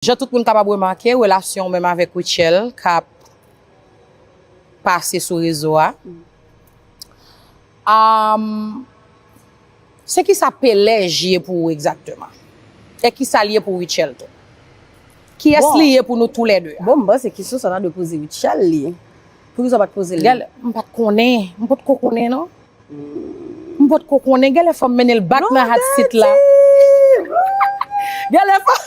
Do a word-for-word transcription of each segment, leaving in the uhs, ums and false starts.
Jan tout moun kapab remake, relasyon w menm avèk Rutshelle k ap pase sou rezo a. Um, se kisa Pelèj ye pou ou egzakteman? E kisa l ye pou Rutshelle tou? Kiyès li ye pou nou toulède a? Bon, m panse kesyon sa ta dwe poze Rutshelle li. Poukisa w pa t poze l li? Gèl, m pa t konnen. M pa t ko konnen, non. M pa t ko konnen. Gèlè fò m mennen l back nan hot seat la. Gèlè fò.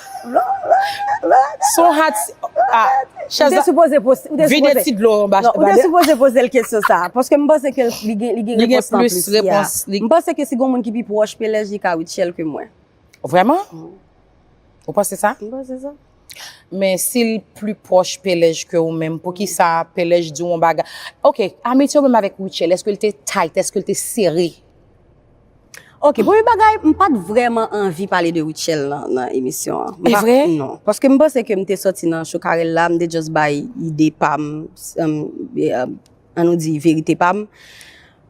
Son hot seat. Ah, Ou te sipoze poze. Ou te vide sipoze. Ti dlo anba. Non, ou te sipoze poze l kesyon sa. Paske m panse ke li gen, li gen repons nan plis. Yeah. M panse ke si gen moun ki pi pwòch Pelèj, li ka Rutshelle ke mwen. Vrèman? Ou panse sa? M panse sa. Men si l pli pwòch Pelèj ke ou menm, poukisa Pelèj di w yon bagay? Ok, amitye w menm avèk Rutshelle, èske l te tight, èske l te sere? Ok, premye bagay, m pa t vrèman anvi pale de Rutshelle nan, nan emisyon an. M pa- Evre? Non, paske m panse ke m te soti nan Chokarel la, m te just bay ide pa m, um, e, um, an nou di verite pa m.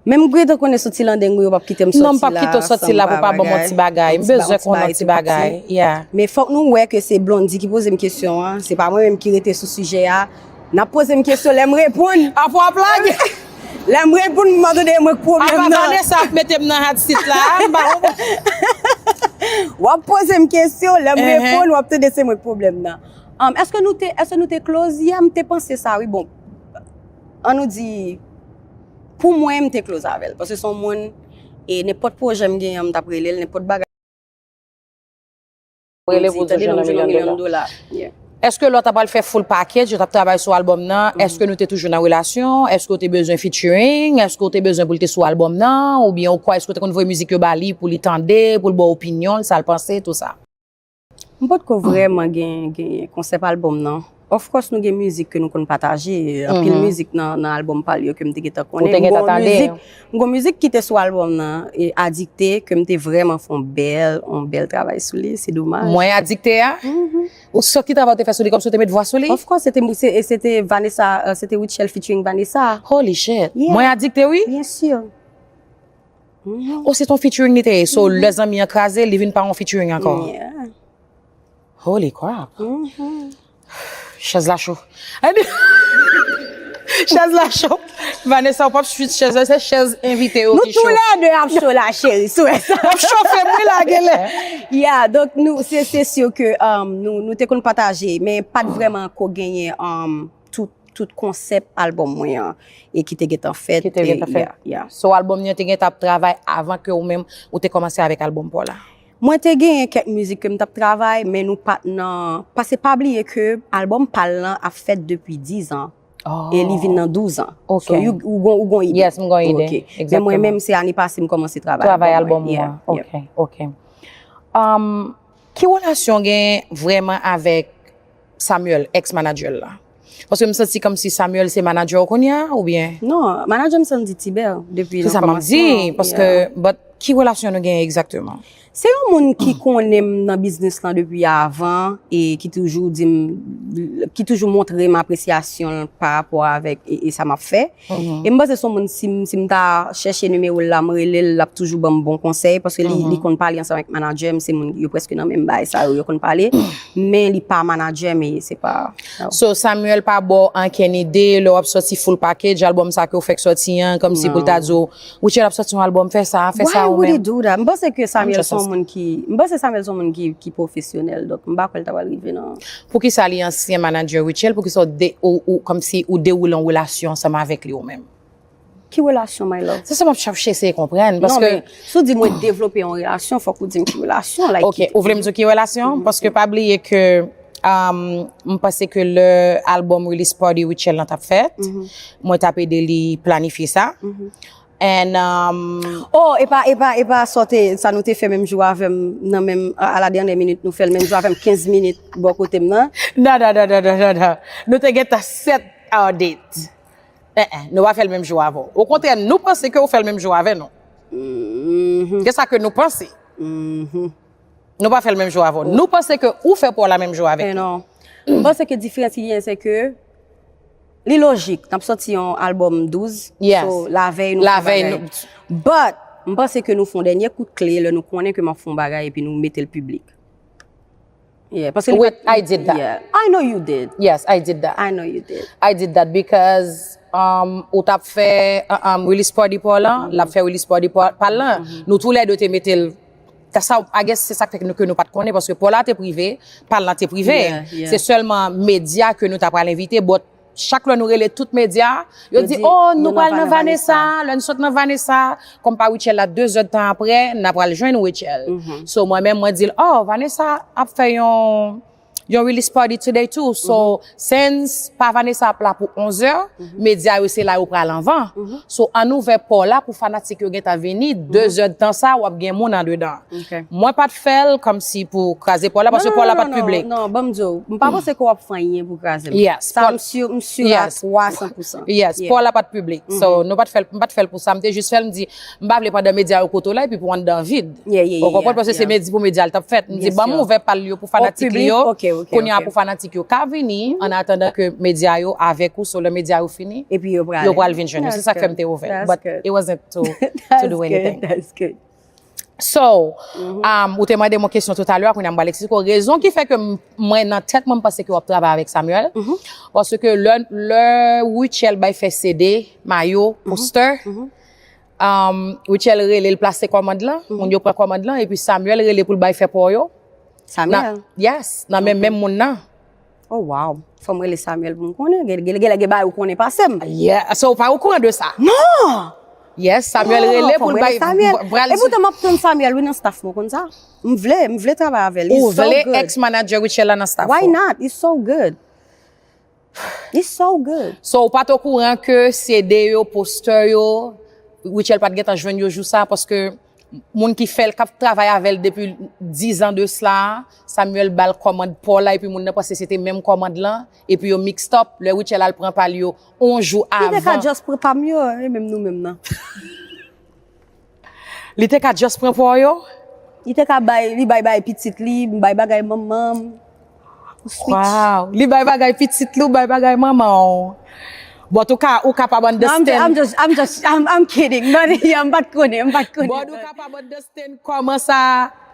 Men m gentan konnen sou ti landeng ou yo p ap kite m soti la. Non, m p ap kite w soti la pou w pa ban m yon ti bagay. M bezwen konnen yon ti bagay. Yeah. Men fòk nou wè ke se Blondy ki poze m kesyon an, se pa mwen menm ki rete sou sijè a. N ap poze m kesyon, lè m reponn. Apre w ap lage. Lè m reponn, m ap tande mwen k pwoblèm Apa nan. Vanessa ap mete m nan hot seat la, m pa konprann. W ap poze m kesyon, lè m reponn, w ap tande se mwen k pwoblèm nan. Um, èske nou te, èske nou te close? Yeah, m te panse sa, wi. Bon, an nou di, pou mwen, m te close avè l. Paske se yon moun, e nenpòt pwojè m genyen an, m t ap rele l, nenpòt bagay. Rele pou di w jwenn yon milyon dola. Èske lè w ta pral fè full package, yo t ap travay sou albòm nan, èske nou te toujou nan relasyon? Èske w te bezwen featuring? Èske w te bezwen pou l te sou albòm nan? Oubyen ou kwè, èske w te konn voye mizik yo ba li pou li tande, pou l ba w opinyon l, sa l panse, tou sa? M potko vrèman gen, gen konsèp albòm nan. Of course, nou gen mizik ke nou konn pataje. Anpil mizik nan, nan albòm pa l yo ke m te gentan konnen. M gon mizik, m gon mizik ki te sou albòm nan, e Adikte, ke m te vrèman fè yon bèl, yon bèl travay sou li. Se domaj. Mwen Adikte a? Ou sò ki travay ou te fè sou li, kòmsi ou te met vwa sou li? Of course, se te, se, se te Vanessa, euh, se te Rutshelle featuring Vanessa. Holy shit. Yeah. Mwen Adikte, wi? Byen si. Oh, se ton featuring li te ye. So, lè zanmi an kraze, li vin pa yon featuring ankò. Yeah. Holy crap. Chèz la cho. Chèz la cho. Vanessa, ou p ap switch chèz la, se chèz envite yo Nou ki cho. Toulède ap cho la, cheri, sou sa. W ap chofe m, wi, la, genlè. Yeah, donk nou, se, se si ke um, nou, nou te konn pataje, men pa t vrèman ko genyen um, tout, tout konsèp albòm mwen an, e ki te gentan fèt. Ki te gentan fèt. Yeah, yeah. So, albòm li an te gentan ap travay avan ke ou menm, ou te kòmanse avèk albòm pa w la. Mwen te genyen kèk mizik ke m t ap travay, men nou pa t nan. Paske pa bliye ke albòm pa l lan ap fèt depi diz an. E li vin nan douz an. Ok. So, you, ou gon, ou gon ide. Yes, m gon ide. Ok. Men mwen menm, se ane pase m kòmanse travay. Travay albòm ou an. Yeah, yeah. Ok, ok. Um, ki relasyon w gen vrèman avèk Samuel, ex manager la? Paske m santi kòmsi Samuel se manager w kounye a, oubyen? Non, manager m Sandy Tibert depi Se nan sa m ap di, kòmansman. Paske, but ki relasyon nou gen egzakteman? Se yon moun ki konnen m nan biznis lan depi avan e ki toujou di m, ki toujou montre m apresyasyon l pa rapò avèk e, e sa m ap fè. E m panse se yon moun, si m, si m ta chèche nimewo l la, m rele l, l ap toujou ban m bon konsèy, paske li, li konn pale ansanm avèk manager m, se moun yo prèske nan menm bagay sa yo, yo konn pale, men li pa manager m, e se pa. So, Samuel pa ba w ankenn ide, lè w ap sòti full package, albòm sa ke w fèk sòti an, kòmsi pou l ta di w, Rutshelle ap sòti yon albòm, fè sa, fè sa Why ou would he menm. Do that? M panse ke Samuel just se yon moun ki, m panse Samuel se yon moun ki, ki pwofesyonèl, donk m pa kwè l ta pral rive nan. Poukisa li ansyen manager Rutshelle, poukisa w de, ou, ou, kòmsi ou dewoule yon relasyon ansanm avèk li ou menm? Ki relasyon, my love? Se sa m ap chache eseye konprann, Non, paske men, si w di mwen devlope yon relasyon, fòk ou di m ki relasyon, like, Ok, ou vle m di w ki relasyon? Paske pa bliye ke um, m panse ke lè albòm release party Rutshelle lan t ap fèt, mwen t ap ede li planifye sa. And um, Oh, e pa, e pa, e pa sa w te, sa nou te fè menm jou avè m nan menm, a la dènyè minit, nou fè l menm jou avè m kenz minit bò kote m nan. Non, non, non, non, non, non, non. Nou te gentan set our date. Eh, eh, nou pa fè l menm jou avè w. Okontrè, nou panse ke ou fè l menm jou avè nou. Se sa ke nou panse. Nou pa fè l menm jou avè w. Nou panse ke ou fè pa w la menm jou avè Men nou. Non. M panse ke diferans ki genyen, se ke li lojik. N ap sòti yon albòm douz. Yes. So, lavèy nou fè Lavèy bagay. But, m panse ke nou fè yon dènye kout kle lè nou konnen ke m ap fè yon bagay epi nou mete l piblik. Yeah, paske li Wait, pat- I did that. Yeah. I know you did. Yes, I did that. I know you did. I did that because um, ou t ap fè uh, um, release party pa w lan, l ap fè release party pa pa l lan. Nou tou lè de te mete l. Sa, I guess, se sa k fè ke nou, ke nou pa t konnen, paske pa w la te prive, pa l lan te prive. Yeah, yeah. Se sèlman medya ke nou ta pral envite, but chak lè nou rele tout medya, yo Yo di, di, "Oh, nou nou pral nan nan Vanessa, Vanessa." Lè nou sot nan Vanessa, kòm pa Rutshelle la, de zè tan apre, n a pral jwenn Rutshelle. So, mwen menm, mwen di l, "Oh, Vanessa ap fè yon, yon release party today too." So, since pa Vanessa ap la pou onz è, medya yo se la yo pral anvan. So, ann ouvè pa w la pou fanatik yo gentan vini, de zè tan sa, w ap gen moun andedan. Ok. Mwen pa t fè l kòmsi pou kraze pa w la, paske pa w la pa t piblik. Non, non, non, non, ban m di w, m pa panse ke w ap fè anyen pou kraze m. Yes, Sa, pa- m si, m si a Yes. twa san pou san. Yes, Yeah. pa w la pa t piblik. So, nou pa t fè l, m pa t fè l pou sa. M te jis fè l, m di, m pa vle pandan medya yo kote w la, epi pou w anndan vid. Yeah, yeah, yeah, Ou konprann? yeah, Paske se yeah. medi pou medya l t ap fèt. M di, Byen ban m si. ouvè pa l yo pou Au fanatik public, yo. ok, ok, Kounye a ok. pou fanatik yo ka vini, an atandan ke medya yo avèk ou, so lè medya yo fini, Epi yo pral. yo pral vin jwenn yo. Se That's sa k fè m good. te ouvè. That's But good. it wasn't to, to That's do good. anything. That's good. So, um, ou te mande mwen kesyon toutalè, kounye a m pral eksplike w rezon ki fè ke m- mwen nan tèt mwen m panse ke w ap travay avèk Samuel. Paske lè, lè Rutshelle bay fè C D, mayo, poster, um, Rutshelle rele l plase kòmand lan, moun yo pran kòmand lan, epi Samuel rele pou l bay fè pa w yo. Samuel? Nan, yes, nan men menm moun nan. Oh, wow. Fò m rele Samuel pou m konnen. Gen, gen, gen, gen bagay ou konnen pase m. Yeah, so ou pa okouran de sa? Non! Yes, Samuel Non, rele fò pou m l rele bay Samuel. Bral E poutan m ap tann Samuel, wi, nan staff mwen, konn sa. M vle, m vle travay avè l. Ou He's so vle good. ex-manager Rutshelle la nan staff Why ou? not? He's so good. He's so good. So, ou pa t okouran ke C D yo, poster yo, Rutshelle pa t gentan jwenn yo jou sa, paske moun ki fè l, k ap travay avè l depi dizan de sla, Samuel ba l kòmand pa w la, epi moun nan panse se te menm kòmand lan, epi yo mixed up, lè Rutshelle al pran pa l yo, on jou Li te ka avan. just pran pa m yo, e menm nou menm nan. Li te ka just pran pa w yo? Li te ka bay, li bay, bay pitit li, m bay bagay manman m. Ou switch. Wow. Li bay bagay pitit li, ou bay bagay manman w. But ou ka, ou kapab No, I'm just, understand. I'm just, I'm just, I'm, I'm kidding. Non, yeah, m pa t konnen, m pa t konnen. But ou kapab understand kòman sa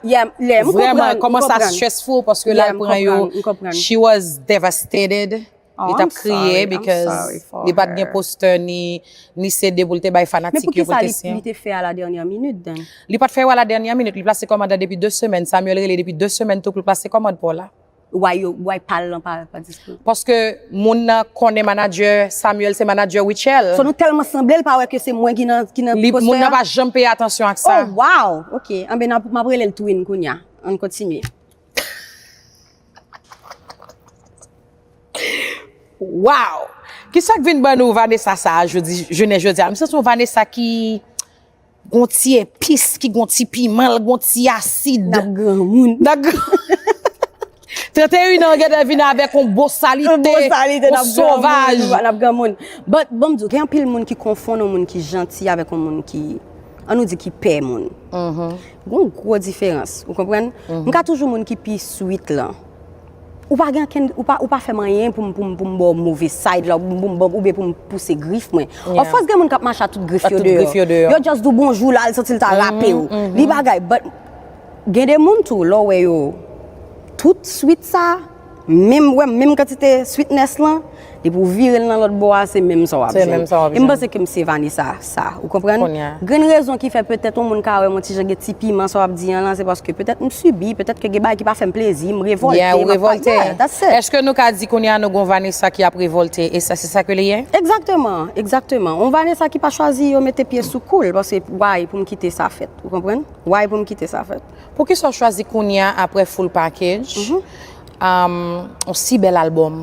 Yeah, lè, m vrèman, konprann, m kòman sa konprann. stressful, paske Yeah, lè l m pran yo, konprann, m konprann. she was devastated. Oh, Li t ap I'm kriye sorry, I'm because sorry for li pa t gen her. poster ni, ni C D pou l te bay Men fanatik yo pou poukisa te li, siyen. li te fè a la dènyè minit, then? Li pa t fè yo a la dènyè minit, li plase kòmand la depi de semèn. Samuel rele depi de semèn tou pou l plase kòmand pa w la. Why yo, why pa l lan pa, pa dispo? Paske moun nan konnen manager, Samuel se manager Rutshelle. So nou tèlman sanble, l pa wè ke se mwen ki nan, ki nan Li, poster moun nan a? pa janm peye atansyon ak sa. Oh, wow! Ok, anben, n ap, m ap rele l twin kounye a. Ann kontinye. Wow! Kisa k vin ban nou Vanessa sa a jodi, jounen jodi a? M santi yon Vanessa ki gon ti epis, ki gon ti piman, l gon ti asid. N ap granmoun. N ap gran- Trannteyen an gentan vin avèk yon bosalite, Yon bosalite, yon n ap sovaj. granmoun, n ap granmoun. But, ban m di w, gen anpil moun ki konfonn yon moun ki janti avèk yon moun ki, ann nou di, ki pè moun. Gon gwo diferans, ou konprann? M ka toujou moun ki pi sweet lan. Ou pa gen ankenn, ou pa, ou pa fè m anyen pou m, pou m, pou m ba w move side la, pou m, pou m, oubyen pou m pouse grif mwen. Yeah. Of course, gen moun k ap mache ak tout grif Ak yo tout deyò. grif yo deyò. Yo just di w bonjou la, l santi l ta rape w. Li bagay, but gen de moun tou, lè w wè yo tout sweet sa, menm, wè, menm kantite sweetness lan, depi w vire l nan lòt bò a, se menm sa w ap Se jwenn. menm sa w ap E m jwenn. panse ke m se Vanessa sa, ou konprann? Kounye a. Grenn rezon ki fè petèt yon moun ka wè m yon ti jan gen ti piman sa w ap di an lan, se paske petèt m sibi, petèt ke gen bagay ki pa fè m plezi, m revòlte, Yeah, ou m ap pa- revòlte. Yeah, that's it. Èske nou ka di kounye a nou gon Vanessa ki ap revòlte, e sa, se sa ke li ye? Egzakteman, egzakteman. Yon Vanessa ki pa chwazi yo mete pye sou kou l, paske why pou m kite sa fèt, ou konprann? Why pou m kite sa fèt? Poukisa w chwazi kounye a, apre Full Package, um, yon si bèl albòm?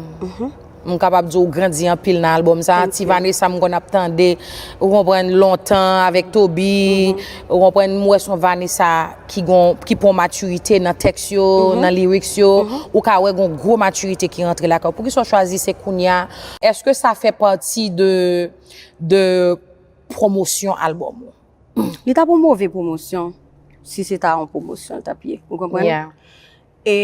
M kapab di w grandi anpil nan albòm sa. Thank Ti you. Vanessa m konn ap tande, ou konprann, lontan avèk Toby, ou konprann, m wè se yon Vanessa ki gon, ki pran matirite nan tèks yo, nan lyrics yo, ou ka wè gon gwo matirite ki rantre lakay ou. Poukisa w chwazi se kounye a? Èske sa fè pati de, de pwomosyon albòm ou? Li t ap yon move pwomosyon, si se ta yon pwomosyon l t ap ye. Ou konprann? Yeah. E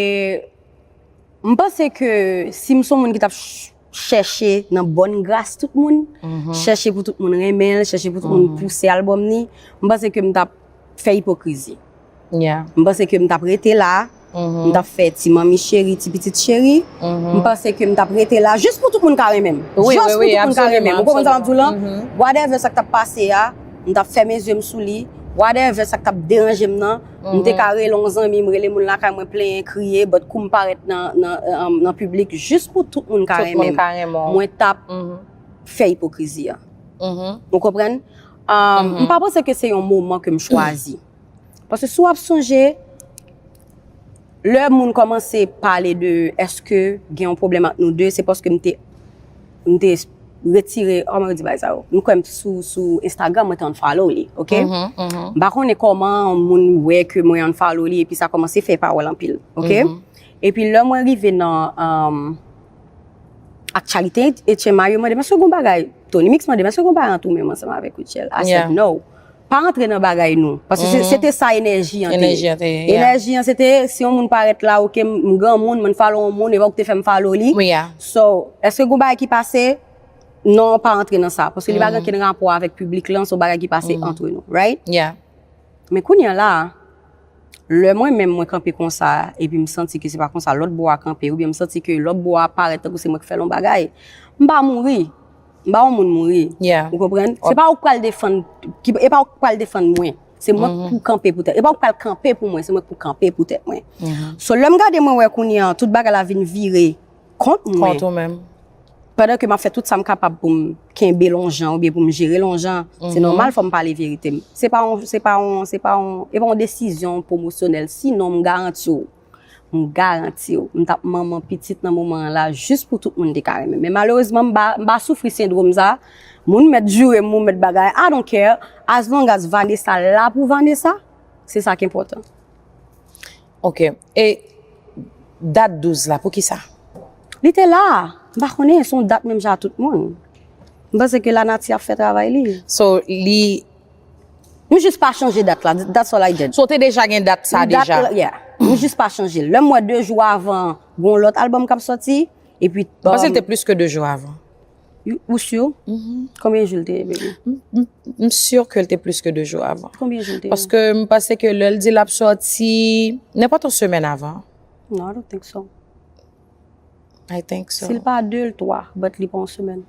m panse ke si m se yon moun ki t ap ch- chèche nan bòn gras tout moun, chèche pou tout moun renmen l, chèche pou tout moun pouse albòm li, m panse ke m t ap fè ipokrizi. Yeah. M panse ke m t ap rete la, M t ap fè ti manmi cheri, ti pitit cheri. M panse ke m t ap rete la jis pou tout moun ka renmen m. Just pou tout moun ka renmen m. Ou konprann sa m ap di w lan? Whatever sa k t ap pase a, m t ap fèmen zye m sou li. Whatever sa k t ap deranje m nan, m te ka rele yon zanmi m, rele moun lakay mwen, plenyen, kriye, but kou m parèt nan, nan, nan, nan piblik, jis pou tout moun ka renmen m, mwen t ap fè ipokrizi a. Ou konprann? Um, m pa panse ke se yon moman ke m chwazi. Paske si w ap sonje, lè moun kòmanse pale de èske gen yon pwoblèm ant nou de, se paske m te, m te retire, kòman yo di bagay sa yo? M kwè m sou, sou Instagram, mwen te unfollow li, ok? M pa konnen kòman moun wè ke mwen unfollow li, epi sa kòmanse fè pawòl anpil, ok? Epi lè mwen rive nan, um, aktyalite, Etienne Mario mande m, èske gon bagay, Tony Mix mande m, èske gon bagay ant ou menm ansanm avèk Rutshelle? I said no. Pa rantre nan bagay nou. Paske se, se te sa enèji an te ye. Enèji an te ye, yeah. Enèji an se te, si yon moun parèt la, ok, m, m granmoun, mwen follow yon moun, e pa ou ki te fè m follow li. So, èske gon bagay ki pase? Non, pa rantre nan sa. Paske li pa gen okenn rapò avèk piblik lan, se yon bagay ki pase antre nou, right? Men kounye a la, lè mwen menm mwen kanpe konsa, epi m santi ke se pa konsa lòt bò a kanpe, oubyen m santi ke lòt bò a parèt tankou se mwen k fè l yon bagay, m pa mouri. M pa yon moun mouri. Ou konprann? Se pa ou k pral defann, ki, e pa ou k pral defann mwen. Se mwen k pou kanpe pou tèt. E pa ou k pral kanpe pou mwen, se mwen k pou kanpe pou tèt mwen. So, lè m gade mwen wè kounye a, tout bagay la vin vire kont mwen. Kont ou menm. Pandan ke m ap fè tout sa m kapab pou m kenbe l yon jan oubyen pou m jere l yon jan, se nòmal fò m pale verite m. Se pa yon, se pa yon, se pa yon, e pa yon desizyon pwomosyonèl. Sinon, m garanti w, m garanti w, m t ap manman pitit nan moman an la jis pou tout moun te ka renmen m. Men malerezman, m pa, m pa soufri sendwòm sa. Moun mèt joure m, moun mèt bagay, I don't care. As long as Vanessa la pou Vanessa, se sa k enpòtan. Ok. E dat douz la, poukisa? Li te la. M pa konnen, se yon dat menm jan ak tout moun. M panse ke lanati ap fè travay li. So, li M jis pa chanje dat la. That's all I did. So, w te deja gen dat sa deja? Yeah. M jis pa chanje l. Lè m wè de jou avan, gon lòt albòm k ap sòti, epi, um, m panse l te plis ke de jou avan. Ou, ou si? Konbyen jou l te ye, baby? M, m, m si ke l te plis ke de jou avan. Konbyen jou l te ye? Paske m panse ke lè l di l ap sòti, nenpòt yon semèn avan. No, I don't think so. I think so. Si l pa de, l twa, but li pa yon semèn.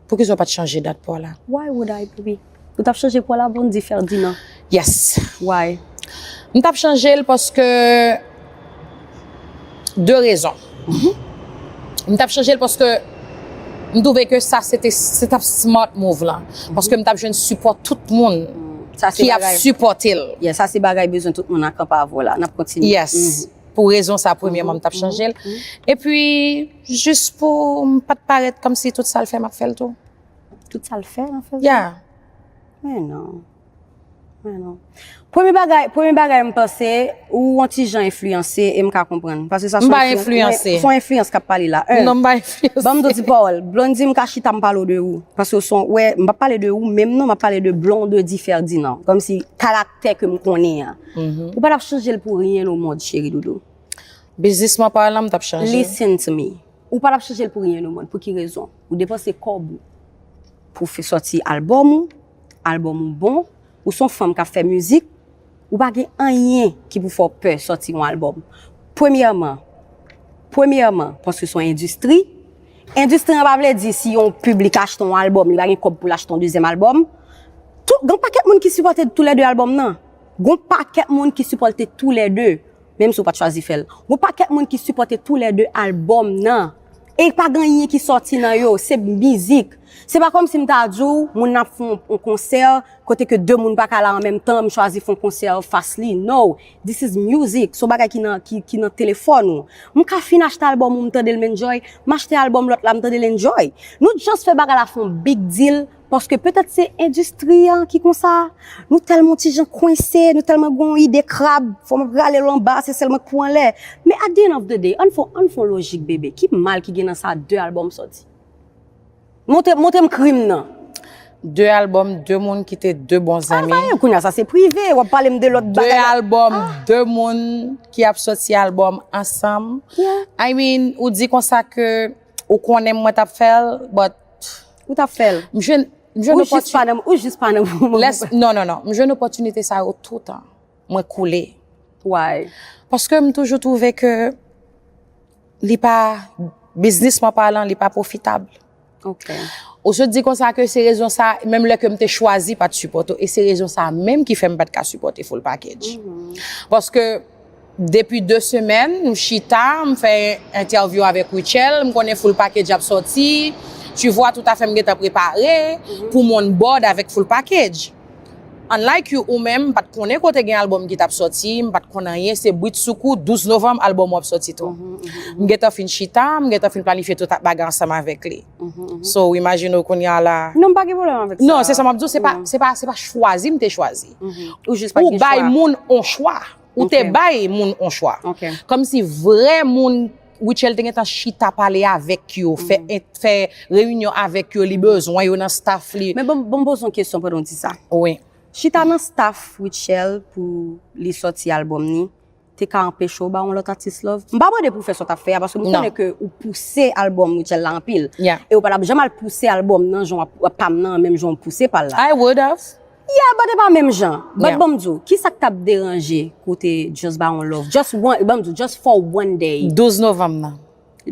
Poukisa w pa t chanje dat pa w la? Why would I, baby? Ou t ap chanje pa w la, Blondy Ferdinand? Yes. Why? M t ap chanje l paske de rezon. M t ap chanje l paske m twouve ke sa se te, se t ap smart move la. Paske m t ap jwenn sipò tout moun ki ap sipòte l. Yeah, sa se bagay bezwen tout moun nan kanpe avè w la. N ap kontinye. Yes. Pou rezon sa, premyèman, m t ap chanje l. Epi, jis pou m pa t parèt kòmsi tout sa l fè, m ap fè l tou. Tout sa l fè, m ap fè l tou? Yeah. Men non. Men non. Premye bagay, premye bagay m panse, ou yon ti jan enfliyanse e m ka konprann. Paske sa se yon enfliyans, se yon enfliyans k ap pale la. Non, m pa enfliyanse. Ban m di w ti pawòl. Blondy, m ka chita m pale w de ou. Paske w se yon, wè, m p ap pale de ou menm non, m ap pale de Blondy Ferdinand. Kòmsi karaktè ke m konnen an. Ou pa t ap chanje l pou rien au monde, cheri doudou. Biznisman palan, m t ap chanje. Listen to me. Ou pa t ap chanje l pou rien au monde. Pou ki rezon? Ou depanse kòb ou pou fè sòti albòm ou, albòm ou bon, ou se yon fanm k ap fè mizik, ou pa gen anyen ki pou fè w pè sòti yon albòm. Premyèman, premyèman, paske se yon endistri. Endistri an pa vle di si yon piblik achte yon albòm, li pa gen kòb pou l achte yon dezyèm albòm. Tout, gen yon pakèt moun ki sipòte toulède albòm nan. Gen yon pakèt moun ki sipòte toulède, menm si w pa t chwazi fè l. Gen yon pakèt moun ki sipòte toulède albòm nan. E pa gen anyen ki sòti nan yo, se mizik. Se pa kòmsi m ta di w, moun nan ap fè yon, yon konsè, kote ke de moun pa ka la an menm tan, m chwazi fè yon konsè fas li. No, this is music. Se yon bagay ki nan, ki, ki nan telefòn ou. M ka fin achte albòm ou, m tande l, m enjoy. M achte albòm lòt la, m tande l, enjoy. Nou just fè bagay la fè yon big deal, paske petèt se endistri an ki konsa. Nou tèlman ti jan kwense, nou tèlman gen yon ide krab, fò m ap rale l anba, se sèl mwen k pou anlè. Men at the end of the day, ann fè, ann fè yon lojik, bebe. Ki mal ki gen nan sa de albòm sòti? Montre, montre m krim nan. De albòm, de moun ki te de bon zanmi. Ah, kounye a sa se prive, w ap pale m de lòt bagay la. De albòm, de moun ki ap sòti albòm ansanm. Yeah. I mean, ou di konsa ke ou konnen mwen t ap fè l, but ou t ap fè l. M jwenn, m jwenn opòti-, ou jis pa nan, ou jis pa nan moman. Non, non, non. M jwenn opòtinite sa yo toutan. Mwen koule. Why? Paske m toujou twouve ke li pa, biznisman palan, li pa pwofitab. Ok. Ou sot di konsa ke se rezon sa, menm lè ke m te chwazi pa t sipòte w, e se rezon sa menm ki fè m pa t ka sipòte Full Package. Paske depi de semèn, m chita, m fè entèvyou avèk Rutshelle, m konnen Full Package ap sòti, tu vois, tout afè m gentan prepare pou m on board avèk Full Package. Unlike you, ou menm, m pa t konnen kote gen albòm ki t ap sòti, m pa t konn anyen, se britsoukou, douz novanm, albòm ou ap sòti tou. M gentan fin chita, m gentan fin planifye tout bagay ansanm avèk li. So, imajine w kounye a la. Non, m pa gen pwoblèm avèk sa. Non, se sa m ap di w, se pa, se pa, se pa chwazi m te chwazi. Ou jis pa Ou gen bay chwa. Moun on chwa. Ou te Ok. Bay moun on chwa. Ok. Kòmsi vrè moun, Rutshelle te gentan chita pale avèk yo, fè, fè reyinyon avèk yo, li bezwen yo nan staff li. Men bon, bon, m poze yon kesyon pandan w di sa. Wi. Chita nan staff Rutshelle pou li sòti albòm ni, te ka anpeche w ba yon lòt atis love? M pa mande pou w fè sa w t ap fè a, paske m Non. Konnen ke ou pouse albòm Rutshelle la anpil. Yeah. E ou pa t ap janm al pouse albòm nan, jan w ap, w ap pa m nan, menm jan w pouse pa l la. I would have. Yeah, but e pa menm jan. But Yeah. Ban m di w, ki sa k t ap deranje kote just ba yon love? Just one, ban m di w, just for one day. Douz novanm nan.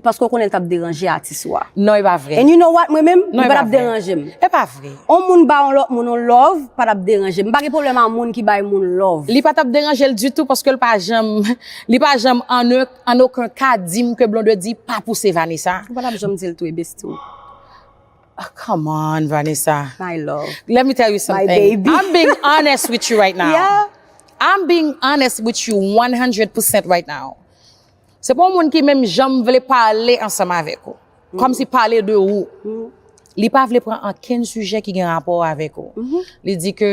Paske w konnen l t ap deranje atis ou a. Non, e pa vre. And you know what, mwen menm, Non, li e pa t pa ap vre. deranje m. E pa vre. On moun ba yon lòt moun yon love, pa t ap deranje m. M pa gen pwoblèm a moun ki bay moun love. Li pa t ap deranje l ditou paske l pa janm, li pa janm an, an okenn ka di m ke Blondedy pa pouse Vanessa. Ou pa t ap janm di l tou, e besti w. Ah, come on, Vanessa. My love. Let me tell you something. Baby. I'm being honest with you right now. Yeah. I'm being honest with you one hundred percent right now. Se pa yon moun ki menm janm vle pale ansanm avèk ou. Kòmsi pale de ou. Li pa vle pran ankenn sijè ki gen rapò avèk ou. Li di ke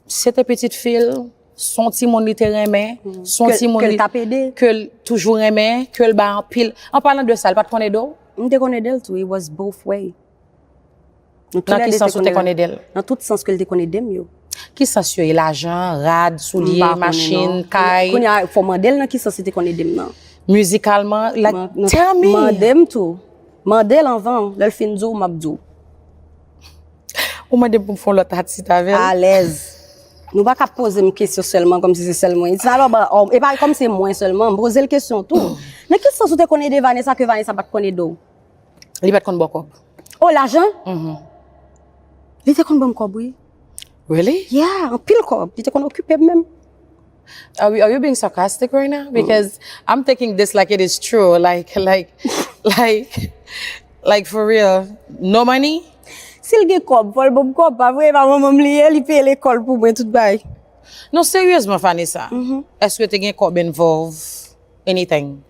se te pitit fi l, se yon timoun li te renmen, se yon Ke- timoun ke l li- t ap ede. ke l toujou renmen, ke l bay anpil. An palan de sa, li pa t konn ede w? M te konn ede l tou, it was both way. Nou tou Nan lè ki de sans te ou te konn ede l? Nan tout sans ke l te konn ede m yo. Ki sans yo ye? Lajan, rad, soulye, M pa konnen, machin, non. Kay, Kounye a, fò mande l nan ki sans li te konn ede m nan. Mizikalman, like, Man- nan- tell me. Mande m tou. Mande l anvan, lè l fin di w, m ap di w. Ou mande m pou m fè yon lòt atis avè l? Alèz. Nou pa ka poze m kesyon sèlman kòmsi se sèl mwen. It's not about, um, e pa kòm se mwen sèlman, m poze l kesyon tou. Nan ki sans ou te konn ede Vanessa ke Vanessa pa t konn ede w? Li pa t konn ba w kòb. Oh, lajan? Li te konn ban m kòb, wi. Really? Yeah, anpil kòb. Li te konn okipe m menm. Are, we, are you being sarcastic right now? Because I'm taking this like it is true. Like, like, like, like for real. No money? Si l gen kòb, fò l ban m kòb, pa vre? E pa manman m li ye, li peye lekòl pou mwen, tout bay. Non, seryezman, Vanessa. Èske te gen kòb involve anything?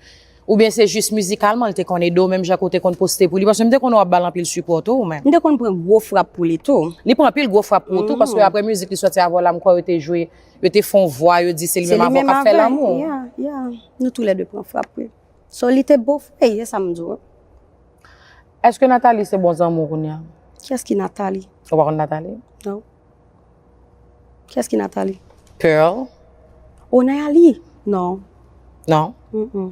Oubyen se jis mizikalman li te konn ede w, menm jan ke w te konn poste pou li? Paske m te konn wè w ap ba l anpil sipò tou, ou menm. M te konn pran gwo frap pou li tou. Li pran anpil gwo frap pou ou tou, paske apre mizik li sòti avè w la, m kwè yo te jwe, yo te fè yon vwa, yo di se li menm avè w k ap fè lanmou. Yeah, yeah. Nou tou lè de pran frap, wi. So, li te both way, e sa m di w. Èske Nathalie se bon zanmi w kounye a? Kiyès ki Nathalie? Ou pa konn Nathalie? Non. Kiyès ki Nathalie? Pearl? Oh, Nayali? Non. Non? Mm-mm.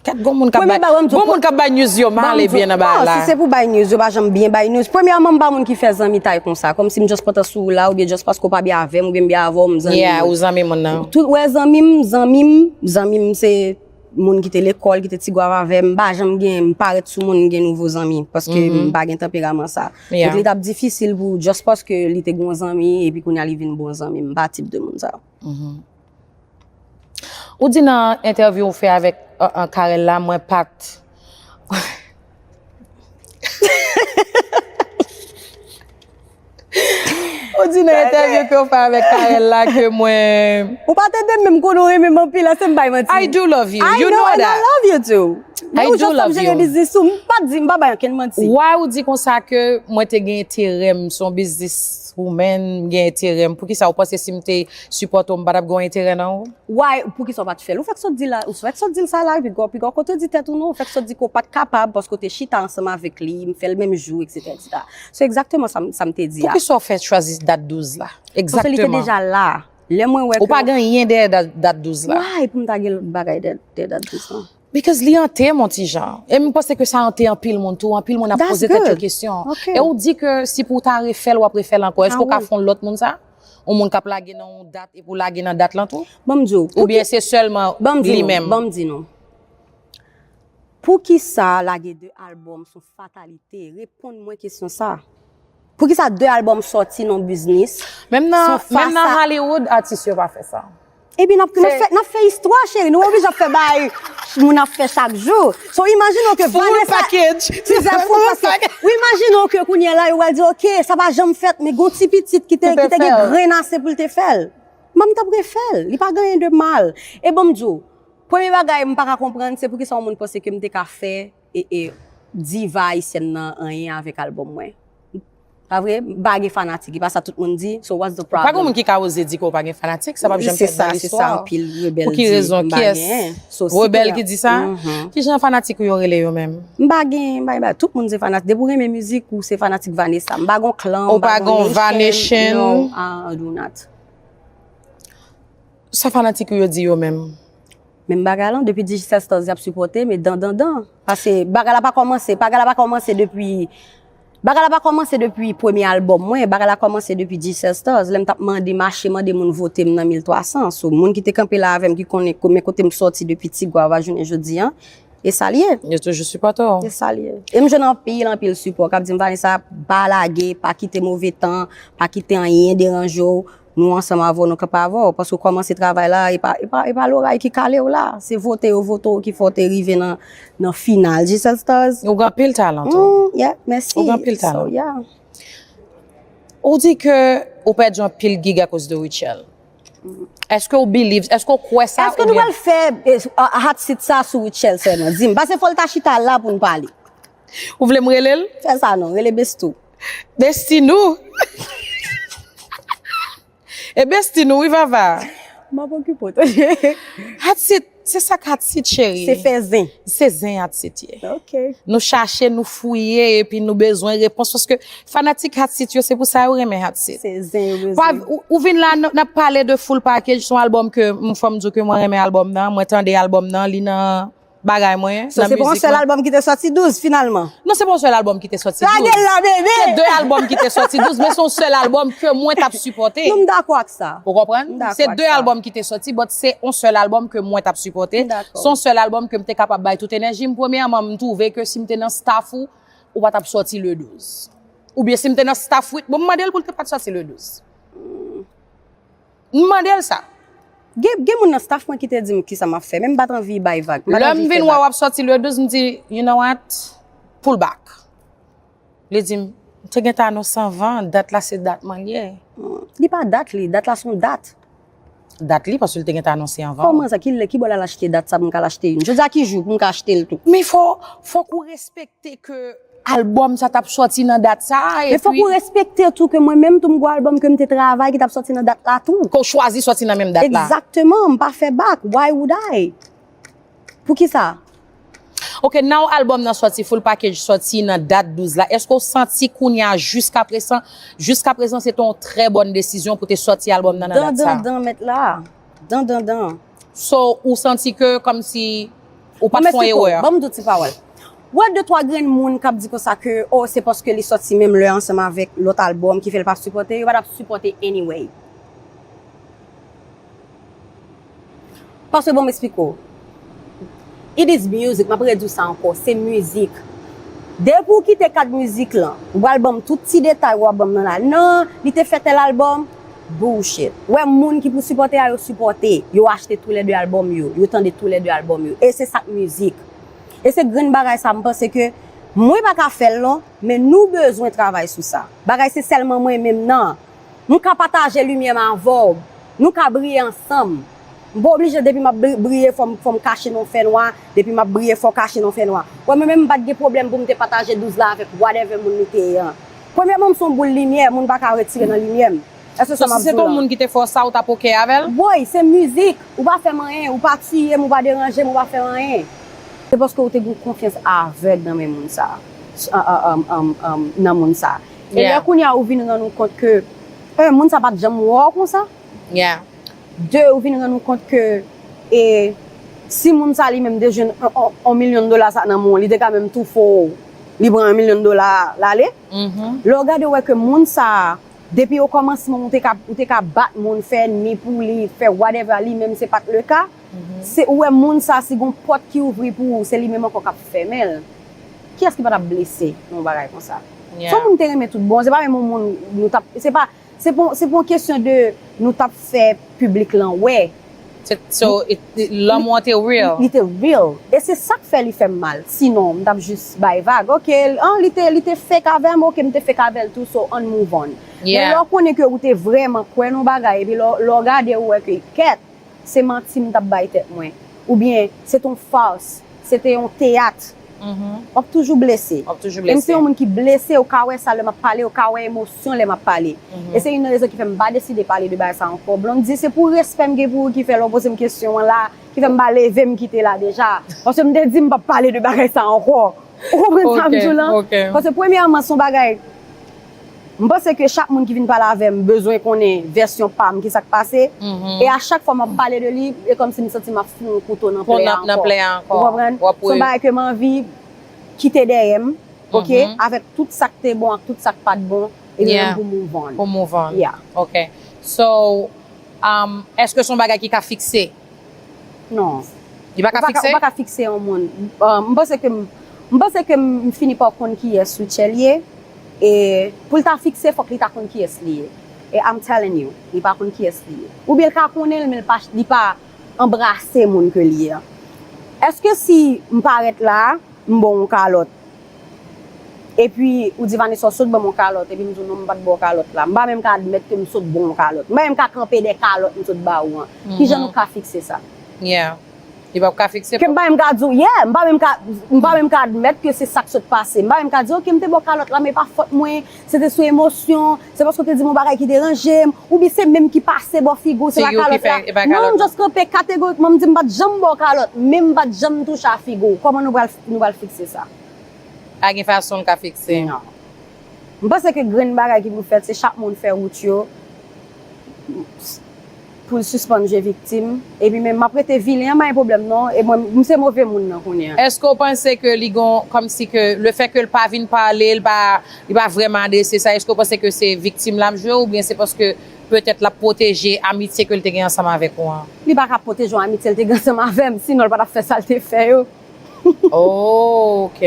Kat gon moun k ap Premye bay, bagay, m di w, gon moun k ap bay news yo mal e byen nan bagay la. Si se pou bay news, yo pa janm byen bay news. Premyèman, m pa moun ki fè zanmitay konsa. Kòmsi m just pantan sou ou la, oubyen just paske w pa byen avè m, oubyen m byen avè w, m zanmi Yeah, w. Ou zanmi moun nan. Tout, wè, zanmi m, zanmi m, zanmi m se moun ki te lekòl, ki te ti gwav avè m, m pa janm gen, m pa ret sou moun, m gen nouvo zanmi, paske m pa gen tanperaman sa. Yeah. Donk, li t ap difisil pou, just paske li te gen yon zanmi, epi kounye a li vin bon zanmi m, m pa tip de moun sa. Ou di nan entèvyou ou fè avèk, uh, uh, Carel la, mwen pa t. Ou di nan entèvyou ke w fè avèk Carel la ke mwen. Ou pa tande menm konnen w renmen m anpil, la, se m bay manti. I do love you. I You know, know and I that. Love you too. I do love you. Jere biznis ou, m pa di, m pa bay ankenn manti. Why ou di konsa ke mwen te gen enterè m, se yon business woman, m gen enterè m. Poukisa ou panse si m te sipòte w, m pa t ap gen yon enterè nan ou? Why, poukisa w pa t fè l? Ou fèk sot di la, ou fèk sot di l sa la, pi gò, pi gò kote w di tèt ou non, ou fèk sot di ke w pa t kapab paske w te chita ansanm avèk li, m fè l menm jou, et cetera, et cetera. So exactement sa, m- sa m te di a. Poukisa ou fè chwazi dat douz la? Paske li te Exactement. Deja la. Lè mwen wè Ou ke pa gen anyen dèyè dat, dat douz la. Why pou m ta gen lòt bagay dèyè, dèyè dat douz la? Because li ante m yon ti jan. E m panse ke sa ante anpil moun tou. Anpil moun ap That's poze tèt yo good. Kesyon. Ok. E ou di ke si pou w ta refè l, w ap refè l ankò. Èske ou ka fè yon lòt moun sa? Yon moun k ap lage nan yon dat epi w lage nan dat lan tou? Ban m di w, oubyen se sèlman li menm? Ban m di nou. Poukisa lage de albòm se yon fatalite? Reponn mwen kesyon sa. Poukisa de albòm sòti nan biznis? Menm nan Hollywood, atis yo pa fè sa. Epi n ap fè istwa, cheri. Nou oblije ap fè bagay moun ap fè chak jou. So, imajine w ke Vanessa. Full package. Ou imajine w ke kounye a la, yo pral di, ok, sa pa janm fèt, men gon ti pitit ki te, ki te gen grenn ase pou l te fè l. Mwen, m t ap refè l. Li pa gen anyen de mal. E ban m di w, premye bagay m pa ka konprann, se poukisa yon moun panse ke m te ka fè e, e diva ayisyèn nan anyen avèk albòm mwen. Pa vre? M pa gen fanatik. E pa sa tout moun di. So what's the problem? Pa gen moun ki ka oze di ke w pa gen fanatik. Sa p ap janm fèt nan listwa. Se sa, se sa anpil rebèl di. Pou ki rezon? Kiyès? Rebèl ki di sa? Kijan fanatik ou yo rele yo menm? M pa gen, m pa gen, tout moun se fanatik. Depi w renmen mizik, ou se fanatik Vanessa. M pa gen klan, m pa gen nation. Ou pa gen Vanation? No, I do not. Sa fanatik ou yo di yo menm? Menm bagay lan, depi Digicel Stars y ap sipòte, men dan, dan, dan. Paske bagay la pa kòmanse, bagay la pa kòmanse depi, bagay la pa kòmanse depi premye albòm mwen, bagay la kòmanse depi Digicel Stars. Lè m t ap mande, mache mande moun vote m nan mil twa san. So, moun ki te kanpe la avè m, ki konnen ko-, men kote m sòti depi ti gwa, w a jounen jodi an, e sa l ye. Yo toujou sipòte w. E sa l ye. E m jwenn anpil, anpil sipò k ap di m, Vanessa, pa lage, pa kite move tan, pa kite anyen deranje w. Nou ansanm avè w, nou kanpe avè w. Paske w kòmanse travay la, e pa, e pa, e pa loray ki kale w la. Se vote yo vote w ki fè w te rive nan, nan final Digicel Stars. Ou gen anpil talan tou. Mm, yeah, mèsi. Ou gen anpil talan. So, yeah. Ou di ke ou pèdi anpil gig akoz de Rutshelle. Èske ou believe, èske ou kwè sa oubyen? Èske nou pral fè eh, hot seat sa sou Rutshelle sèlman? Di m. Paske fò l ta chita la pou n pale. Ou vle m rele l? Fè sa non, rele Bestou. Destinou. E Destinou wi Vava. M ap okipe w tande. Hatsit, se sa k Hatsit cheri. Se fè zen. Se zen Hatsit ye. Ok. Nou chache, nou fouye, epi nou bezwen repons. Paske fanatik Hatsit yo, se pou sa yo renmen Hatsit. Se zen yo bezwen. Ou, ou vin la, n ap pale de full package, se yon albòm ke, m, fò m di w ke mwen renmen albòm nan, mwen tande albòm nan, li nan bagay mwen. So, se pa yon sèl albòm ki te sòti douz, finalman? Non, se pa yon sèl albòm ki te sòti douz. Lage l la, bebe! Se de albòm ki te sòti douz, men se yon sèl albòm ke mwen t ap sipòte. Nou, m dakò ak sa. Ou konprann? M dakò ak sa. Se de albòm ki te sòti, but se yon sèl albòm ke mwen t ap sipòte. M dakò. Se yon sèl albòm ke m te kapab bay tout enèji m. Premyèman, m twouve ke si m te nan staff ou, ou pa t ap sòti le douz. Oubyen si m te nan staff Whit-, bon, m mande l pou l te pa t sòti le douz. M mande l sa. Gen, gen moun nan staff mwen ki te di m kisa m ap fè, men m pa t anvi bay vag. M pa t anvi fè bak. Lè m vin wè w ap sòti le douz, m di, you know what? Pull back. Li di m, m te gentan anonse anvan, dat la se dat mannyè. Li pa dat li, dat la se yon dat. Dat li, paske l te gentan anonse anvan. Kòman sa? Ki lè, ki bò l al achte dat sa pou m ka al achte youn? Jodi a ki jou pou m ka achte l tou? Men fò, fòk ou respekte ke albòm sa t ap sòti nan dat sa a, epi. Men fòk ou respekte tou ke mwen menm tou m gon albòm ke m te travay ki t ap sòti nan dat la tou. Ke w chwazi sòti nan menm dat la. Egzakteman, m pa fè bak. Why would I? Poukisa? Ok, now albòm nan sòti, full package sòti nan dat douz la. Èske w santi kounye a jiskaprezan, jiskaprezan se te yon trè bòn desizyon pou te sòti albòm nan nan dat sa? Dan, dan, dan, mèt la. Dan, dan, dan. So, ou santi ke kòmsi ou pa t fè yon erè? Ban m di w ti pawòl. Ou wè de twa grenn moun k ap di konsa ke, oh, se paske li sòti menm lè ansanm avèk lòt albòm ki fè l pa sipòte, yo pa t ap sipòte anyway. Paske bon, m eksplike w. It is music, m ap redi w sa ankò, se mizik. Depi w kite kad mizik lan, ou pral ban m tout ti detay w ap ban m nan la. Non, li te fè tèl albòm, bullshit. Ou wè moun ki pou sipòte a, yo sipòte, yo achte toulède albòm yo, yo tande toulède albòm yo. E se sa k mizik. E se grenn bagay sa, m panse ke mwen pa ka fè l non, men nou bezwen travay sou sa. Bagay se sèlman mwen menm nan. M ka pataje limyè m avè w. Nou ka briye ansanm. M pa oblije depi m ap bri-, briye fò m, fò m kache nan yon fènwa, depi m ap briye fò w kache nan yon fènwa. Wè mwen menm m pa t gen pwoblèm pou m te pataje douz la avèk whatever moun li te ye an. Premyèman m se yon boul limyè, moun pa ka retire nan limyè m. Èske sa m ap di w la? So si se te yon moun ki te fè w sa, ou t ap ok avè l? Woy, se mizik. Ou pa fè m anyen, ou pa tiye m, ou pa deranje m, ou pa fè m anyen. Se paske ou te gen yon konfyans avèg nan men moun sa, nan moun sa. E lè kounye a ou vin rann ou kont ke, un, moun sa pa t janm wè w konsa. De, ou vin rann ou kont ke, e, si moun sa li menm te jwenn yon, yon, yon milyon dola sa nan men w, li te ka menm tou fè w, li pran yon milyon dola a, l ale. Lè w gade, w wè ke moun sa, Depi okòmansman, ou te ka, ou te ka bat moun, fè ènmi pou li, fè whatever, li menm se pa t le ka. Se, ou wè moun sa, si gon pòt ki ouvri pou ou, se li menm ankò k ap fèmen l. Kiyès ki pa t ap blese nan yon bagay konsa? Se yon moun te renmen tout bon, se pa menm yon moun nou t ap, se pa, se pa, se pa yon kesyon de nou t ap fè piblik lan wè. So, it, it, lanmou an te real. Li te real. E se sa k fè li fè m mal. Sinon, m t ap jis bay vag. Ok, an, li te, li te fake avè m, ok, m te fake avè l tou, so ann move on. Men lè w konnen ke ou te vrèman kwè nan yon bagay, epi lè w, lè w gade, ou wè ke kèt, se manti m t ap bay tèt mwen. Oubyen, se t on fas, se te yon teyat. W ap toujou blese. W ap toujou blese. E m se yon moun ki blese, ou ka wè sa lè m ap pale, ou ka wè emosyon lè m ap pale. E se youn nan rezon ki fè m pa deside pale de bagay sa ankò. Blondy, se pou respè m gen pou ou ki fè lè w poze m kesyon an la, ki fè m pa leve m kite la deja. Paske m te di m p ap pale de bagay sa ankò. Ou konprann sa m di w lan? Paske premyèman, se yon bagay, m panse ke chak moun ki vin pale avè m bezwen konnen vèsyon pa m, ki sa k pase. E a chak fwa m ap pale de li, e kòmsi m santi m ap fout yon kouto nan plè a ankò. Ou konprann? Se yon bagay ke m anvi kite dèyè m, ok, avèk tout sa k te bon ak tout sa k pa t bon, e menm pou move on. Pou move on. Yeah. Ok. So, um, èske se yon bagay ki ka fikse? Non. Li pa ka fikse? Ou pa ka fikse yon moun. Um, m panse ke m, m panse ke m fini pa konn kiyès Rutshelle ye. E pou l ta fikse, fòk li ta konn kiyès li ye. E I'm telling you, li pa konn kiyès li ye. Oubyen l ka konnen l, men l pa, li pa anbrase moun ke li ye a. Èske si m parèt la, m ba w yon kalòt, epi ou di, "Vanessa, w sot ban m yon kalòt," epi m di w, "Non, m pa t ba w kalòt la." M pa menm ka admèt ke m sot ba w yon kalòt. M pa menm ka kanpe dèyè kalòt m sot ba ou an. Kijan nou ka fikse sa? Yeah. Li p ap ka fikse. Ke m pa menm ka di w, yeah, m pa menm ka, m pa menm ka admèt ke se sa k sot pase. M pa menm ka di, "Ok, m te ba w kalòt la, men pa fòt mwen, se te sou emosyon, se paske w te di m yon bagay ki deranje m, oubyen se menm ki pase bò figi w, se pa kalòt la." Non, m just kanpe kategorikman, m di, "M pa t janm ba w kalòt, men m pa t janm touche a figi w." Kòman nou pral, nou pral fikse sa? Pa gen fason l ka fikse. Non. M panse ke grenn bagay ki pou fèt, se chak moun fè wout yo pou l sispann jwe viktim. Epi menm m ap rete vilen an, pa gen pwoblèm non. E mwen, m se move moun nan kounye a. Èske w panse ke li gon, kòmsi ke le fè ke l pa vin pale, l pa, li pa vrèman adrese sa, èske w panse ke se viktim l ap jwe oubyen se paske petèt l ap pwoteje amitye ke l te gen ansanm avèk ou an? Li pa ka pwoteje yon amitye l te gen ansanm avè m, sinon l pa t ap fè sa l te fè yo. Oh, ok.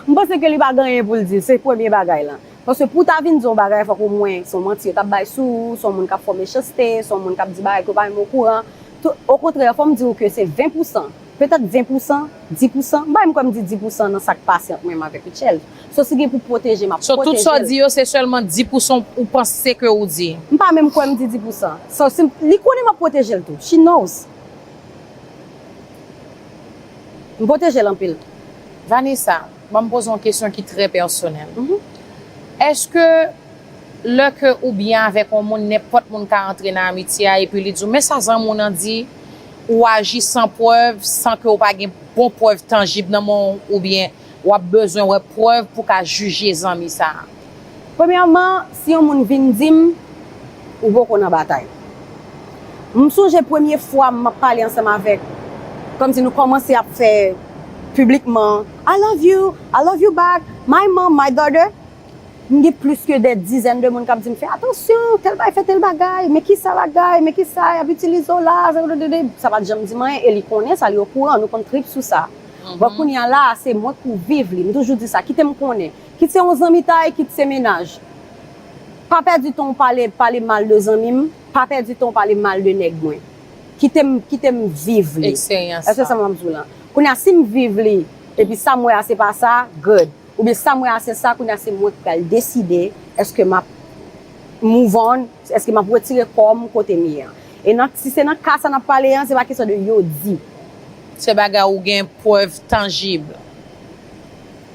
M panse ke li pa gen anyen pou l di, se premye bagay lan. Paske pou w ta vin di yon bagay, fòk omwen se yon manti yo t ap bay sou ou, se yon moun k ap fè w mechanste, se yon moun k ap di bagay ke w pa menm okouran. Tou, okontrè, fò m di w ke se ven pousan, petèt ven pousan, dis pousan, m pa menm kwè m di dis pousan nan sa k pase ant mwen menm avèk Rutshelle. So, si gen pou pwoteje, m ap pwoteje l. So, tout sa w di yo, se sèlman dis pousan ou panse ke ou di? M pa menm kwè m di dis pousan. So, si m, li konnen m ap pwoteje l tou. She knows. M pwoteje l anpil. Vanessa, ban m poze w yon kesyon ki trè pèsonèl. Èske lè ke ou byen avèk yon moun, nenpòt moun ka antre nan amitye a epi li di w, "Men sa zanmi w nan di," ou aji san prèv, san ke w pa gen bon prèv tanjib nan men w, oubyen w ap bezwen wè prèv pou w ka jije zanmi sa a? Premyèman, si yon moun vin di m, ou poko nan batay. M sonje premye fwa m ap pale ansanm avèk, kòmsi nou kòmanse ap fè piblikman, "I love you, I love you back, my mom, my daughter." M gen plis ke dè dizèn de moun k ap di m, "Fè atansyon, tèl bagay fè tèl bagay, men kisa bagay, men kisa y ap itilize w la, sa pa t janm di m anyen," e li konnen sa, li okouran, nou konn trip sou sa. Bon, kounye a la, se mwen k pou viv li, m toujou di sa, kite m konnen. Kit se yon zanmitay, kit se mennaj. Pa pèdi tan w pale, pale mal de zanmi m, pa pèdi tan w pale mal de nèg mwen. Kite m, kite m viv li. Eksperyans la. Èske sa m ap di w lan? Kounye a, si m viv li, epi sa m wè a se pa sa, good. Oubyen sa m wè a se sa, kounye a se mwen k pral deside, èske m ap move on, èske m ap retire kò m kote m ye an. E nan, si se nan ka sa n ap pale an, se pa kesyon de yo di. Se bagay ou gen prèv tanjib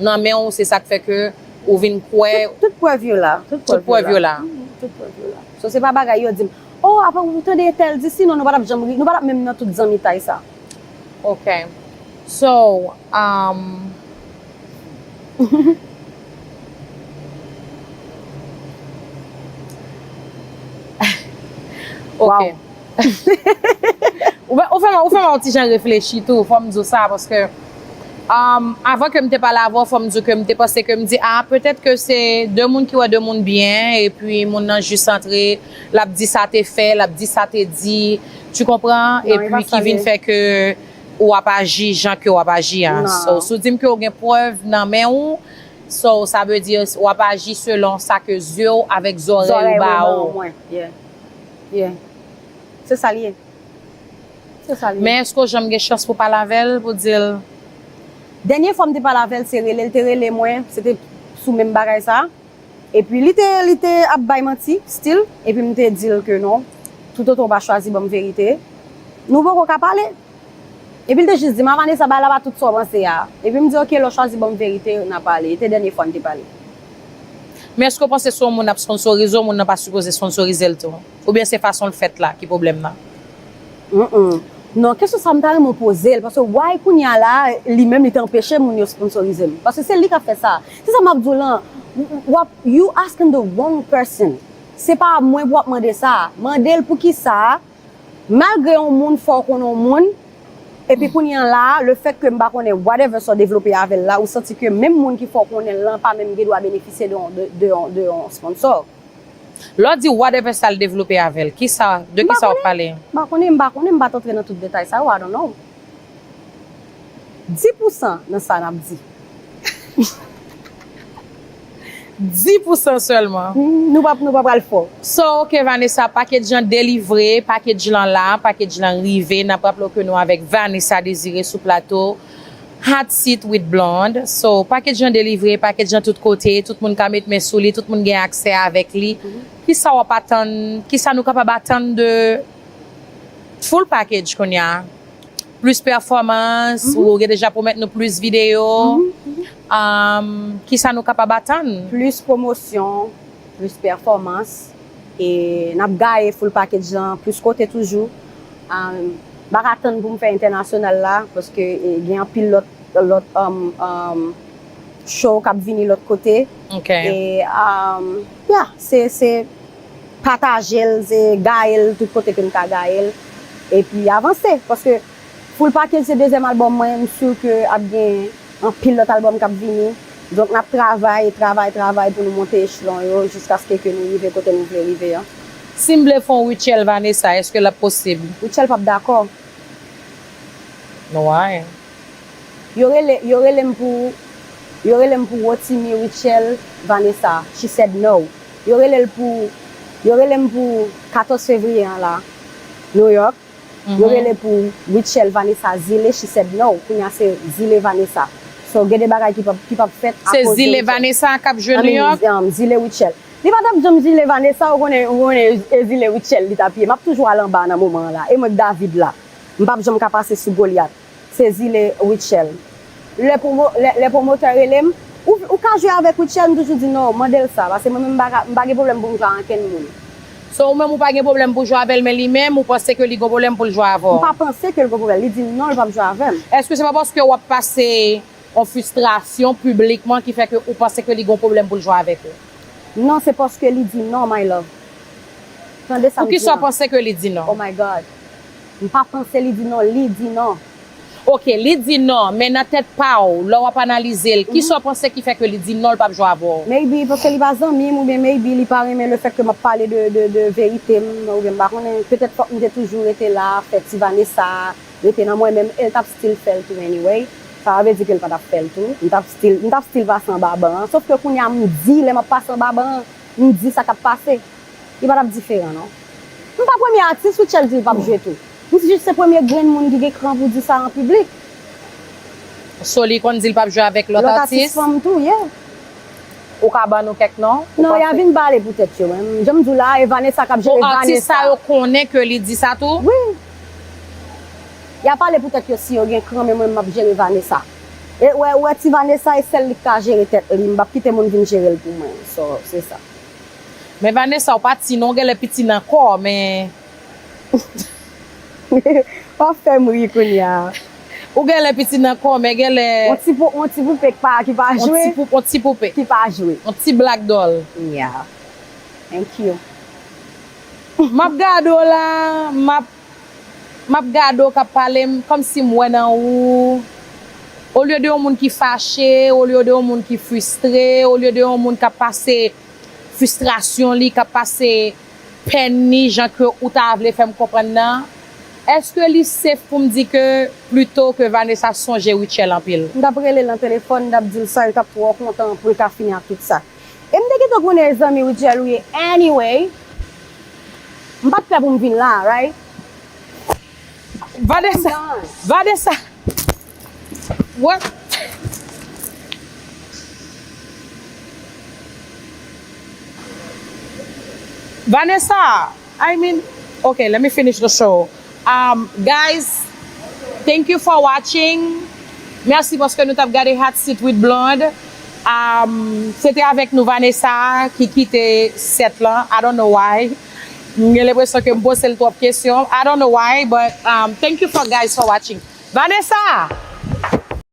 nan men w, se sa k fè ke ou vin kwè. Tout, tout prèv yo la. Tout prèv yo la. Mhm, tout prèv yo la. So, se pa bagay yo di m, "Oh, apa ou tande entèl di," sinon nou pa t ap janm ri, nou pa t ap menm nan tout zanmitay sa. Ok. So, um, ok. Wow. Ou fè, ou fè m, ou fè m yon ti jan reflechi tou, fò m di w sa, paske Um, avan ke m te pale avè w, fò m di w ke m te panse ke m di, ah, petèt ke se de moun ki wè de moun byen, epi moun nan jis antre, l ap di sa te fè, l ap di sa te di, tu comprends? Epi ki vin fè ke w ap aji jan ke w ap aji a. So, si w di m ke w gen prèv nan men w, so, sa vle di w ap aji selon sa ke zye w avèk zòrèy ou ba w. Yeah. Se sa l ye. Se sa l ye. Men èske w janm gen chans pou pale avè l, pou di l? Dènye fwa m te pale avè l, se rele l te rele mwen, se te sou menm bagay sa. Epi li te, li te ap bay manti, still, epi m te di l ke non, toutotan w pa chwazi ban m verite, nou poko ka pale. Epi l te jis di m, a Vanessa, bagay la pa tout sa w panse a. Epi m di, oke, lè w chwazi ban m verite, n a pale. E te dènye fwa n te pale. Men èske w panse si yon moun ap sponsorize w, moun nan pa sipoze sponsorize l tou? Oubyen se fason l fèt la ki pwoblèm nan? Mm-mm. Non, kesyon sa m ta renmen w poze l, paske why kounye a la, li menm li te anpeche moun yo sponsorize m. Paske se li k ap fè sa. Se sa m ap di w lan, w ap, you asking the wrong person. Se pa mwen pou w ap mande sa. Mande l poukisa, malgre yon moun fè w konnen yon moun, epi kounye a la, le fèt ke m pa konnen whatever sa w devlope avè l la, ou santi ke menm moun ki fè w konnen l lan pa menm gen dwa benefisye de, de, de, de yon sponsor. Lè w di whatever sa l devlope avè l, kisa, de kisa w ap pale? M pa konnen, m pa konnen, m pa t antre nan tout detay sa yo, I don't know. Dis pou san nan sa n ap di. Dis pou san sèlman. Nou pa, nou pa pral fò. So, ok, Vanessa, package lan delivre, package lan la, package lan rive. N ap raple w ke nou avèk Vanessa Désiré sou plato. Hot Seat with Blonde. So, package lan delivre, package lan tout kote, tout moun ka met men sou li, tout moun gen aksè avèk li. Kisa w ap atann, kisa nou kapab atann de full package kounye a? Plis pèfòmans, ou gen deja pwomèt nou plis videyo. Um, kisa nou kapab atann? Plis pwomosyon, plis pèfòmans. E n ap gaye full package lan plis kote toujou. Um, m pa ka tann pou m fè entènasyonal la, paske e, gen anpil lòt, lòt um, um, show k ap vini lòt kote. Ok. E, um, yeah, se, se pataje l, se gaye l tout kote ke m ka gaye l. Epi avanse, paske full package se dezyèm albòm mwen, m si ke ap gen anpil lòt albòm k ap vini. Donk, n ap travay, travay, travay pou nou monte echelon yo jiskaske ke nou rive kote nou vle rive an. Si m vle fè yon Rutshelle Vanessa, èske l ap posib? Rutshelle p ap dakò. Why? Yo rele, yo rele m pou, yo rele m pou Rotimi Rutshelle Vanessa. She said no. Yo rele l pou, yo rele m pou katòz fevriye an la, New York. Yo rele pou Rutshelle Vanessa Zile, she said no. Kounye a se Zile Vanessa. So, gen de bagay ki p ap, ki p ap fèt. Se Zile Vanessa k ap jwe New York? Um, Zile Rutshelle. Li pa t ap janm Zile Vanessa, ou konnen, ou konnen e Zile Rutshelle li t ap ye. M ap toujou al anba nan moman an la. E mwen k David la. M p ap janm ka pase sou Goliath. Se Zile Rutshelle. Lè pwomo-, lè, lè pwomotè rele m, ou, ou ka jwe avèk Rutshelle, m toujou di non, mande l sa, paske mwen menm m pa ka, m pa gen pwoblèm pou m jwe ak ankenn moun. So, ou menm ou pa gen pwoblèm pou jwe avè l, men li menm, ou panse ke li gen pwoblèm pou l jwe avè w? M pa panse ke l gen pwoblèm. Li di non, l p ap jwe avè m. Èske se pa paske w ap pase yon fristrasyon piblikman ki fè ke ou panse ke li gen yon pwoblèm pou l jwe avèk ou? Non, se paske li di non, my love. Tande sa m di a. Poukisa w panse ke li di non? Oh my God. M pa panse li di non, li di non. Ok, li di non, men nan tèt pa w, lè w ap analize l, kisa w panse ki fè ke li di non, l p ap jwe avè w? Maybe paske li pa zanmi m, oubyen maybe li pa renmen le fèt ke m ap pale de, de, de verite m, oubyen m pa konnen, petèt fòk m te toujou rete la, fè ti Vanessa rete nan mwen menm, e l t ap still fè l tou anyway. Sa pa vle di ke l pa t ap fè l tou. M t ap still, m t ap still pase anba ban an. Sof ke kounye a m di, lè m ap pase anba ban an, m di sa k ap pase. Li pa t ap diferan, non. M pa premye atis Rutshelle di l p ap jwe tou. M jis se premye grenn moun ki gen kran pou di sa an piblik. So, li konn di l p ap jwe avèk lòt atis? Lòt atis fanm tou, yeah. Ou ka ban nou kèk non? Non, y a vin pale pou tèt yo, men. Jan m di w la, e Vanessa k ap jere Vanessa. O, atis sa yo konnen ke li di sa tou? Wi. Y a pale pou tèt yo si yo gen kran, men mwen, m ap jere Vanessa. E, wè, wè, ti Vanessa, e sèl li k ka jere tèt li. M p ap kite moun vin jere l pou mwen. So, se sa. Men Vanessa, ou pa ti non, ou genlè piti nan kò, men. W ap fè m ri kounye a. Ou genlè piti nan kò, men genlè. On ti pou, on ti poupe ki pa, ki pa jwe. On ti pou, on ti poupe. Ki pa jwe. On ti black doll. Yeah. Thank you. M ap gade w la, m ap M ap gade w k ap pale m, kòmsi m wè nan ou. Olye de yon moun ki fache, olye de yon moun ki fristre, olye de yon moun k ap pase fristrasyon li, k ap pase pèn li, jan ke ou ta vle fè m konprann nan, èske li safe pou m di ke plito ke Vanessa sonje Rutshelle anpil? M t ap rele l nan telefòn, m t ap di l sa, yo t ap twò kontan pou l ka fini ak tout sa. E m te gentan konnen e zanmi Rutshelle ou ye anyway. M pa t pè pou m vin la, right? Vanessa, Vanessa, what? Vanessa, I mean, okay, let me finish the show. Um, guys, thank you for watching. Mèsi paske nou t ap gade Hot Seat with Blonde. Um, se te avèk nou Vanessa ki kite set lan. I don't know why. M gen lenpresyon ke m poze l twòp kesyon. I don't know why, but um, thank you for guys for watching. Vanessa!